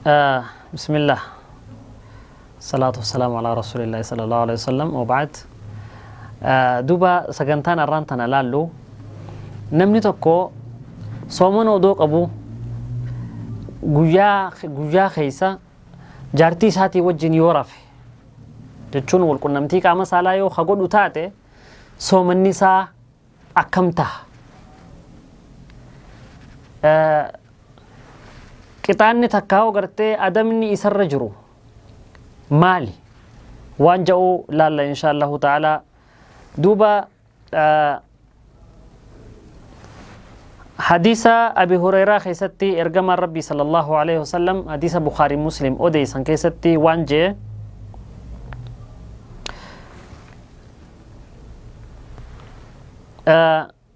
بسم الله الصلاة والسلام على رسول الله صلى الله عليه وسلم وبعد. Duuba sagantaan arraan tana laallu namni tokko soomana odoo qabu guyyaa keessa jaartii isaatii wajjin yoo rafe jechuun walqunnamtii qaama saalaa yoo ka godhu taate soomanni isaa akkam ta'a? Qixaanni takkaa hoo gartee adabni isarra jiru maali? Waan ja'u laalla insha Allahu ta'ala. Duuba hadiisa Abi Hureyraa keessatti ergamaan Rabbii sallallahu alaihi wasallam hadiisa Bukhaarii Muslim odeessan keessatti waan jee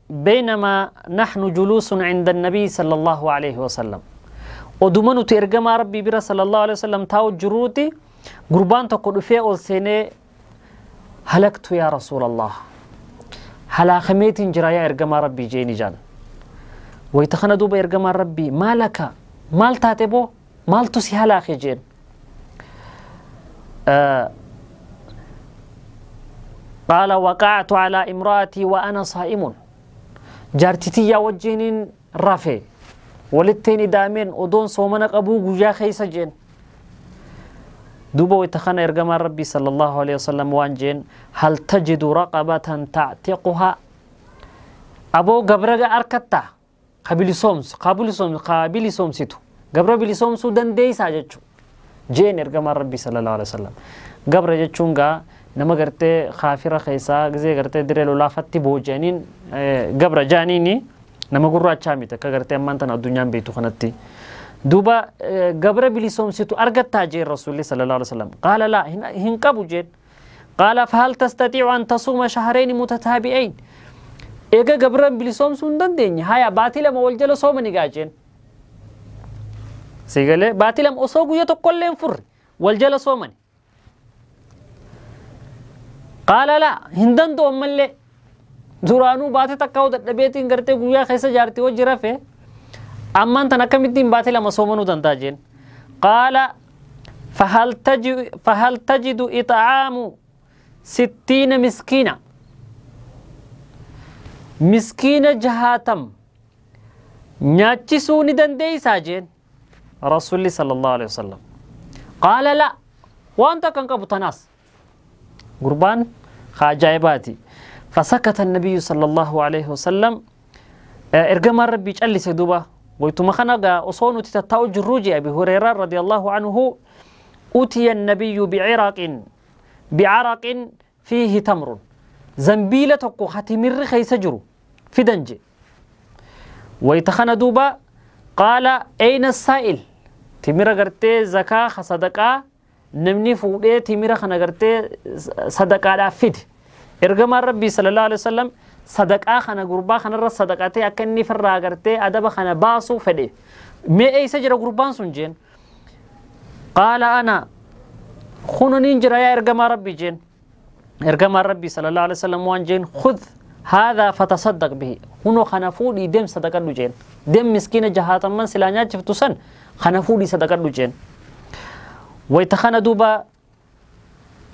بينما نحن جلوس عند النبي صلى الله عليه وسلم oduma nuti ergamaa Rabbii bira sallallahu alaihi wasallam taa'u jiruuti gurbaan tokko dhufee ol seenee halaktu yaa rasuulallah halaakameetiin jira yaa ergamaa Rabbii jeeni jaan. Wayita kana duuba ergamaan Rabbii maalaka maal taate boo maaltu si halaake jeen. Qaala waqa'tu alaa imra'atii wa ana saa'imun jaartitiyyaa wajjiniin rafe walittiin idaameen odoon soomana qabuu guyyaa keessa jeen. Duuba wayita kana ergamaan Rabbii sallallahu alaihi wasallam waan jeen hal tajidu raqabatan ta'tiquhaa aboo gabraga arkattaa ka bilisoomsitu gabra bilisoomsuu dandeeysaa jechuu jeen ergamaan Rabbii sallallahu alaihi wasallam. Gabra jechuun gaa nama gartee kaafira keessaa gizee gartee diree lolaafatti booji'aniin gabra jaaniini nama gurraachaa miti akka gartee ammaan tana addunyaan beektu kanatti. Duuba gabra bilisoomsitu argattaa jeen rasuulli sallallahu alaihi wasallam. Qaala laa hin qabu jeen. Qaala fahal tastatiicu an tasuuma shahrayni mutataabi'ayn eega gabra bilisoomsuu hin dandeenye haya baatii lama wal jala soomani gaa jeen. Sigalee baatii lama osoo guyyaa tokkollee hin furre wal jala soomani. Qaala laa hin danda'u ammallee duraanuu baatee takka hoo dadhabeetiin gartee guyyaa keessa jaartii wajji rafe ammaan tan akkamittiin baatee lama soomanuu danda'a jeen. Qaala fahal tajidu it'aamu 60 miskiina miskiina 60 nyaachisuu ni dandeeysaa jeen rasuulli sallallahu alaihi wasallam. Qaala laa waan takka hin qabu tanaas. Gurbaan ajaa'ibaati. فسكت النبي صلى الله عليه وسلم ergamaan Rabbii callise duuba waytuma kana gaa osoo nuti tattaa'u jirruu jee Abi Hureyraa radiyallahu anhu utiya annabiyyu bi'araqin fiihi tamrun zambiila tokko hatimirri keessa jiru fidan jee. Wayta kana duuba qaala ayna saa'il timira gartee zakaa sadaqaa namni fuudhee timira kana gartee sadaqaadhaaf fide. Ergamaan Rabbii sallallahu alaihi wasallam sadaqaa kana gurbaa kanarra sadaqatee akka inni firraa gartee adaba kana baasuu fedhe. Mee eessa jira gurbaan sun jeen. Qaala ana kununiin jira yaa ergamaa Rabbii jeen. Ergamaan Rabbii sallallahu alaihi wasallam waan jeen khudh haadhaa fatasaddaq bihi kunoo kana fuudhii deem sadaqadhu jeen. Deem miskiina 60 silaa nyaachiftu san kana fuudhii sadaqadhu jeen. Wayta kana duuba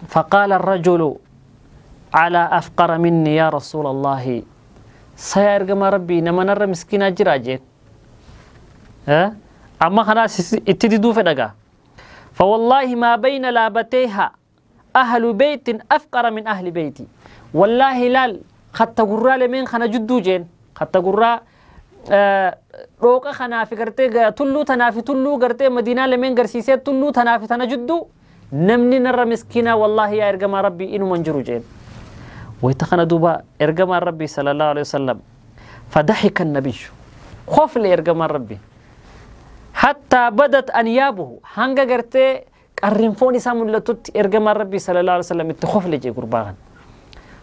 faqaala arrajulu على أفقر مني يا رسول الله سيا إرجما ربي نما نرى مسكينة جراجين أما خلاص اتدي في دقا فوالله ما بين لابتيها أهل بيت أفقر من أهل بيتي والله لال خط قرا لمن خنا جدو جين خط قرا روقا خنا في قرتي تلو تنافي تلو قرتي مدينة لمن قرسيسي تلو تنافي تنا جدو نمني نرى مسكينة والله يا إرجما ربي إنو منجرو جين. ويتخنا دوبا إرجما ربي صلى الله عليه وسلم فضحك النبي خوف لإرجما ربي حتى بدت أنيابه هنجا قرتي قرنفوني سامو لتوت إرجما ربي صلى الله عليه وسلم التخوف لجي قربان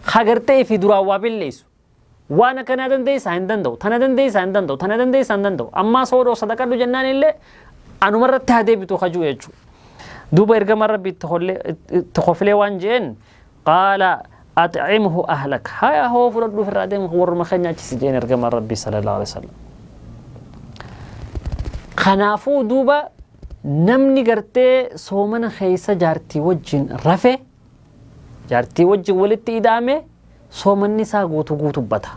خاجرتي في درا وابل وانا كان دنديس عندندو تنا دنديس عندندو تنا دنديس عندندو أما صورو صدقة جنان اللي أنا مرة تهدي بتو خجو يجو دوبا إرجما ربي تخوف لي وانجين قال أطعمه أهلك هيا هو فرد في الرادم هو ما سجين إرجما ربي صلى الله عليه وسلم. خنافو دوبا Namni gartee soomana keessa jaartii wajjin rafe, jaartii wajjin walitti ida'ame, soomanni isaa guutuu guutubbata.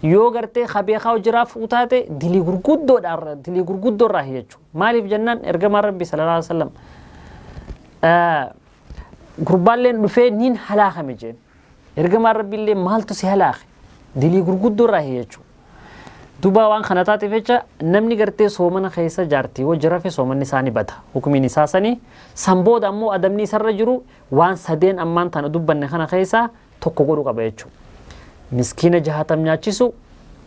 Yoo gartee habeekaa hojiraa fuutaate dilii gurguddoodha, dilii gurguddoorraa jechuudha. Maaliif jennaan ergamaan Rabbii sallallahu alaihi wasallam gurbaalleen dhufee niin halaakame jeen. Ergamaan Rabbiillee maaltu si halaake? Dilii gurguddoorraa jechuudha. Duuba waan kana taateef jecha namni gartee soomana keessa jaartii wajji rafe soomanni isaa ni bada. Hukumiin isaa sanii san booda ammoo adabni isarra jiru waan sadeen ammaan tana dubbanne kana keessa tokko godhu qaba jechuudha. Miskiina 60 nyaachisu,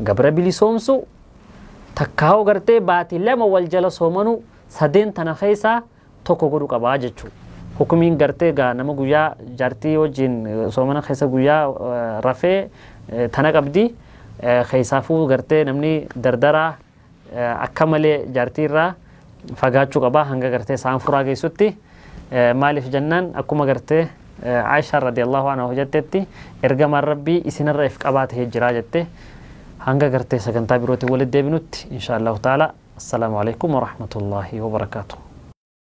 gabra bilisoomsu, takkaa'oo gartee baatii 2 wal jala soomanuu, sadeen tana keessaa tokko godhu qabaa jechuudha. Hukumiin gartee gaa nama guyyaa jaartii wajjin soomana keessa guyyaa rafee tana qabdi. Keessaafuu gartee namni dardaraa akka malee jaartii irraa fagaachuu qabaa hanga gartee isaan furaa geessutti. Maaliif jennaan akkuma gartee Aishaa radiyallahu anha hojjettetti ergamaan Rabbii isinirra if qabaa ta'ee jira jette. Hanga gartee sagantaa birootiin walitti deebinutti insha Allahu ta'ala. Assalaamu alaikum warahmatullahi wabarakaatuh.